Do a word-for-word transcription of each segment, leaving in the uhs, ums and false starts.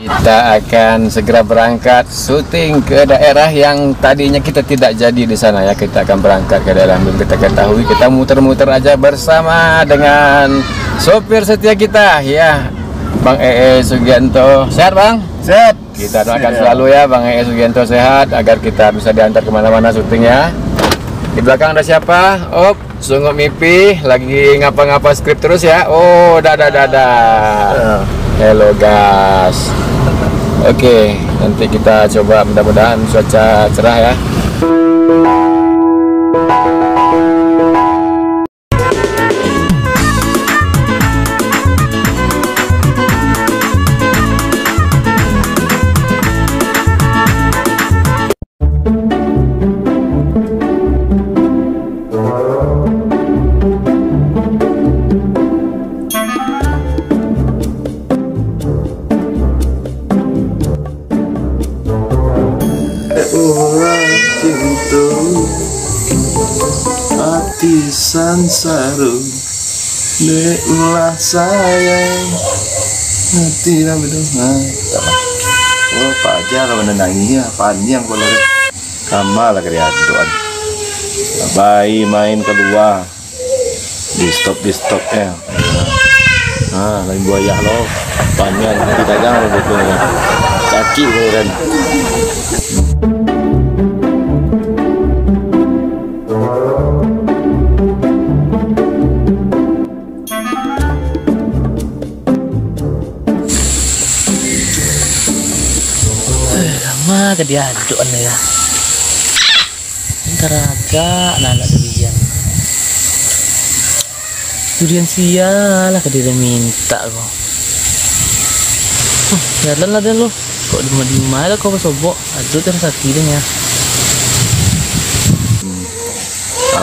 Kita akan segera berangkat syuting ke daerah yang tadinya kita tidak jadi di sana, ya. Kita akan berangkat ke daerah yang belum kita ketahui. Kita muter-muter aja bersama dengan sopir setia kita, ya, Bang Ee Sugianto. Sehat, Bang? Sehat. Kita doakan selalu, ya, Bang Ee Sugianto sehat, agar kita bisa diantar kemana-mana syuting, ya. Di belakang ada siapa? Oh, Sungguh Mipi lagi ngapa-ngapa skrip terus, ya. Oh, dah, dah, dah, dah. Ya. Hello, gas. Oke, nanti kita coba, mudah-mudahan cuaca cerah, ya. Urang cinto, ati sansaro. Dek lah sayang, hati lah bedoh. Nah, tak lah. Oh, paja lah mana nangih ya, paniang kepala dia. Kama lah kari aduan. Bayi main kalua. Di stop, di stop eh. Ha, lain buaya lo. Paniang hati dagang lo betul. Caki lo kan. Eh, lama ka diadok ni lah. Taragak nah anak durian. Durian sia lah ka dimintak ko. Huh, jalan lah den lo. Kok di rumah-di rumah lah kau basobok. Aduh, terus hati den ya. Hmm.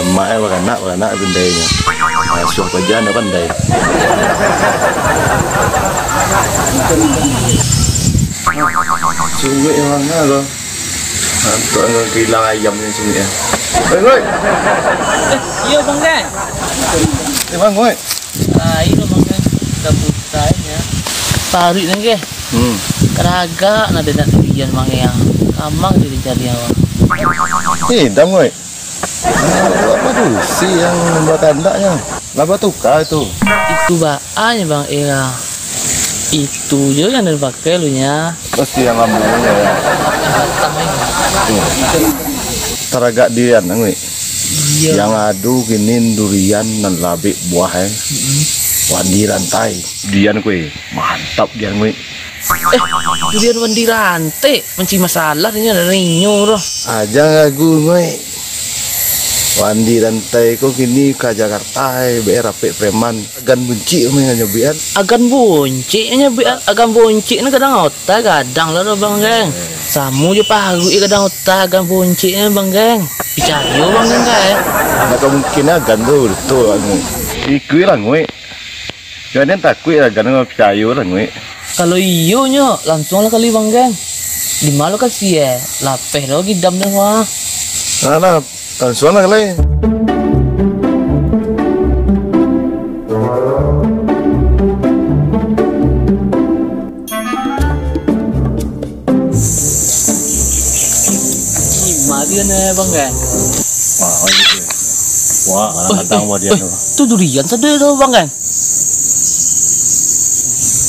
Amak eh, baranak, baranak pindainyo. Asuh paja ndak pandai. Suwek yang mana lo? Antuk ngan kilang ayam ni suwek ya. Oi, oi. Eh, iyo, Bang Gang. Eh, Bang, oi. Lain lo, Bang Gang. Dah buta ya. Paruik ni ke? Hmm. Karagak nak dengar durian, Bang Gang. Kamang dia cari awak. Eh, dam, oi. Apa tu si yang bakandaknya? Lah batuka tu. Itu baanyo, Bang Era. Itu jo yang den pakai lu nya. Pasti yang lambungnya ya. Batang ni. Tuh. Taragak durian, ngui. Iya. Yang ado kini durian nan labek buah, eh. Mm-mm. Wandi rantai. Durian kue, mantap durian, ngui. Eh, durian Wandi rantai, manci masalah durian dari inyo tu. Aja ngagu, ngui. Wandi rantai ko kini ka Jakarta, eh, be rapek preman. Agan buncik mah nyabuikan. Agan buncik nyabuikan. Agan buncik ni kadang otai, kadang lah, Bang Gang. Samo jo paruik kadang otai, agan buncik ni, Bang Gang. Picayo, Bang Gang, kan? Ndak ka mungkin agan tu, betul, Bang. Ikuik lah, Nguik. Jangan takuik lah, agan, picayo lah, Nguik. Kalau iyo nyo, langsuang lah kali, Bang Gang. Di ma lokasi, eh? Lapeh lo gidam dah, wah. Alah, langsuang lah kali. Gimana dia ni, Bang Gang? Wah, oh, gitu. Wah, kadang-kadang wah dia tu. Tu durian sado tu, Bang Gang.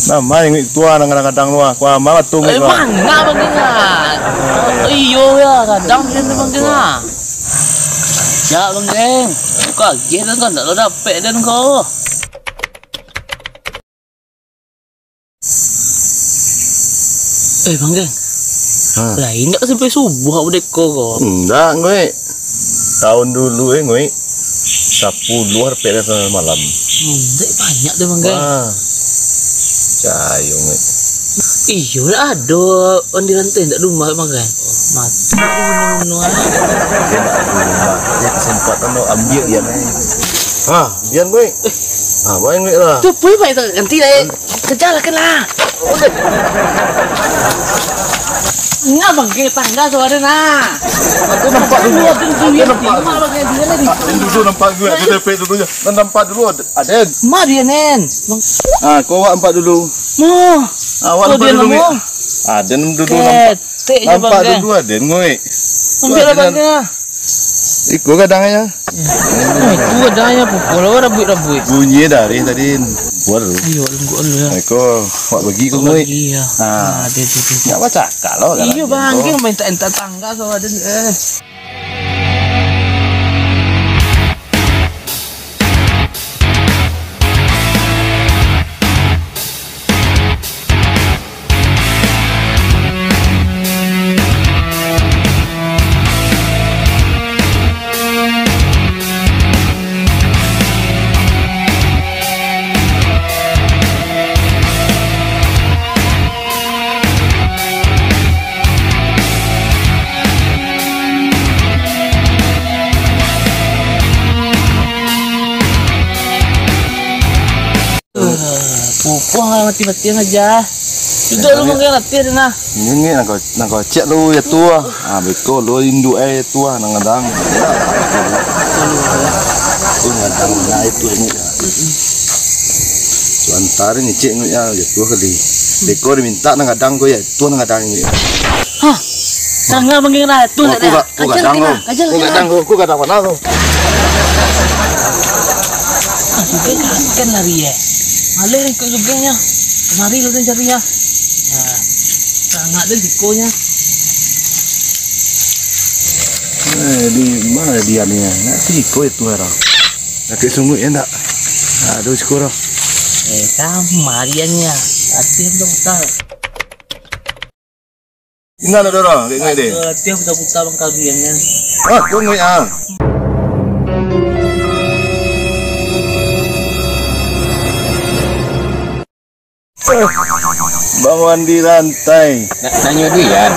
Nah, main Nguik tu, ah, kadang-kadang tu, ah. Kuah malah tu, Nguik, wah. Mana, Bang Gang, ah? Iyo, ya, kadang dia tu, Bang Gang, ah. Ya, Bang Gang. Kau agih dah, kau ndak lo dapek dan kau. Eh, Bang Gang. Ha. Lain ndak sampai subuh awak dek ko ko? Ndak, Nguik. Tahun dulu, eh, Nguik. Sapuluah dapek dah samalam. Hmm, ndak banyak deh, Bang Gang. Wah. Cayo, Nguik. Iyo, ndak ado ondiran teh, ndak di rumah, Bang Gang. Mati di rumah, ah. Dia ndak di rumah. Dia kesempatan lo ambil dia, Nguik. Ha, Dian, Nguik. Ha, baik, Nguik lah. Tu, Puy, baik, ganti lah, eh. Kerja lah, kan lah. Ni abang ke tangga tu ada nah. Aku nampak dulu. Aku nampak dulu. Aku nampak dulu. Aku tepek dulu je. Nampak dulu, Aden. Ma dia, Nen? Ah, kau awak nampak dulu. Ma. Ah, awak nampak dulu, Nen. Aden dulu nampak. Ketek je, nampak Bang, dulu aden, Ngoi. Ambiak lah, Bang, ah. Iko gadangnya. Oh, itu gadangnya pukul apa, rabuik-rabuik. Bunyi dari tadi. Buat dulu. Ayo, lungguak dulu ya. Iko, wak bagi ko, Ngoi. Bagi, ya. Ah. Ah, dia, dia, dia. Nggak baca kalau. Iyo, Bang, ko minta-minta tangga sama aden, eh. Eh, pupuah lah mati-matian aja. Sudah lu manggain latih dah nah. Ini nang kau, nang kau cek lu ya tu ah. Ah, beko lu induk eh tu ah, nang gadang. Tu gadang nah itu ini. Sementara ni cek ni ya, ya tu kali. Beko diminta nang gadang ko ya, tu nang gadang ni. Hah? Tangga manggain latih tu. Aku gadang ko. Aku gadang ko, aku gadang mana ko? Ah, sudah kan lari eh. Maleh ikut sugehnyo. Kemari lu cari ya. Nah, sangat deh sikonyo. Eh, di mana dia ni? Nak siko itu orang. Sakit sungguh ya ndak? Aduh, syukur lah. Eh, sama dia ni ya. Latihan dong, tak. Ingat ada orang, kayak ngoi deh. Aduh, latihan putar-putar bangkal biangnya. Ah, kau ngoi ah. Bang Wandi Rantai. Nak nanyo durian?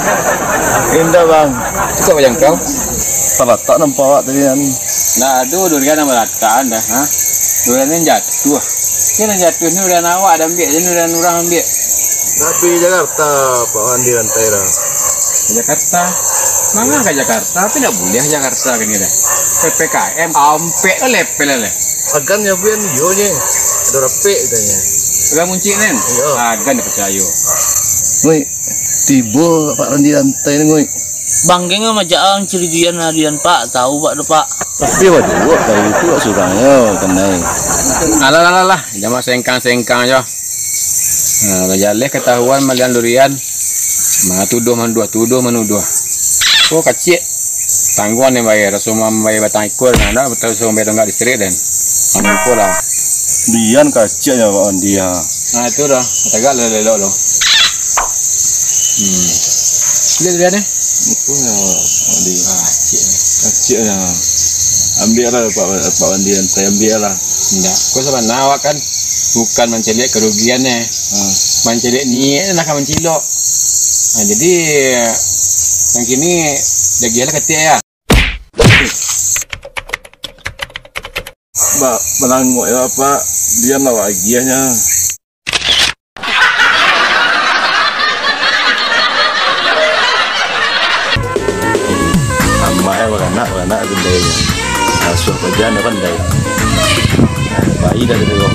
Indak, Bang. Cakap macam kau. Salah tak nampak awak tadi kan? Nah, aduh, durian nama rata anda, ha? Durian ni jatuh. Ni lah jatuh, ni durian awak dah ambil, ni durian orang ambil. Tapi Jakarta, Pak Wandi Rantai dah. Jakarta? Mangan ka Jakarta, tapi ndak buliah Jakarta kini dah. P P K M, ampek lah lepel lah. Agan nyo buliah iyo nye. Ado rapek katanya. Agan muncik nen? Iyo. Agan dah percayo. Woi, tibo Pak Wandi Rantai ni, woi. Bang, geng majak ang ciri dian lah, dian, Pak. Tahu, Pak, tu, Pak. Tapi waduh, wak tahu tu wak surang yo, kanai. Alah, alah, alah, alah. Jangan sengkang-sengkang jo. Nah, lah jaleh ketahuan malian durian. Nah, tuduh manuduh, tuduh manuduh. Oh, kacik. Tangguang ni bayar, raso mambayar batang ikua, nah, dah, raso mambayar tonggak listrik den. Ampo lah. Dian kacik nyo, Pak Wandi, ha. Nah, itu dah. Tagak lah elok tu. Hmm. Lihat durian ni. Itu nyo, Wandi. Ah, kacik. Kacik nyo. Ambiak lah, Pak, Pak Wandi, Rantai, ambiak lah. Indak. Kau sabananyo awak kan bukan mancaliak karugian eh. Ha. Mancaliak niat nak ka mancilok. Nah, jadi, nan kini, jagiahlah katik ya. Ba-, balangok ya, Pak. Dian lah bagiahnyo. Amak eh, baranak, baranak tu dai. Asuah pajan dah pandai. Bayi dah dulu.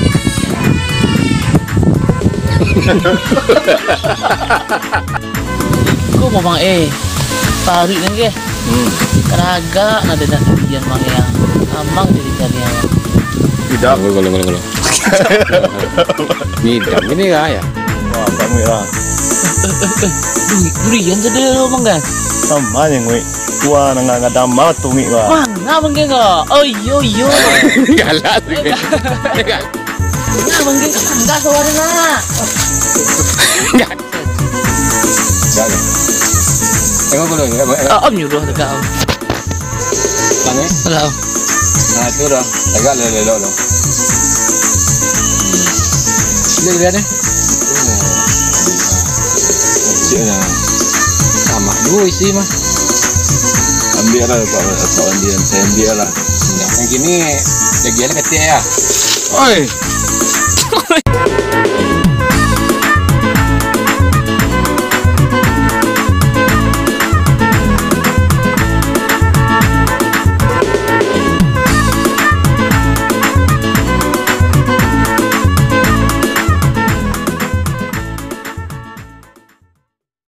Ko mamang eh, paruik nan ke? Hmm. Karagak nan ado nak durian mang ya. Amang jadi cari ayam. Tidak. Kalau, kalau, kalau, kalau. Ngidam ini lah ya. Wah, tak ngik lah. Durian tadi lo mang kan? Sama yang ngik. Wah, nang ngadam banget tu ngik wah. Mana mang ke ko? Oh iyo iyo. Galak. Nah, mangga sanggah suara nak. Enggak. Enggak ada. Tengok dulu, tengok, tengok. Ah, om nyuruh tegak, om. Tangan? Enggak, om. Nah, itu dah. Tegak lelok-lelok tu. Ini dia ni. Cik dah. Sama dulu isi mah. Ambil lah, Pak, Pak Wandi, saya ambil lah. Yang kini, jagilah katik ya. Oi.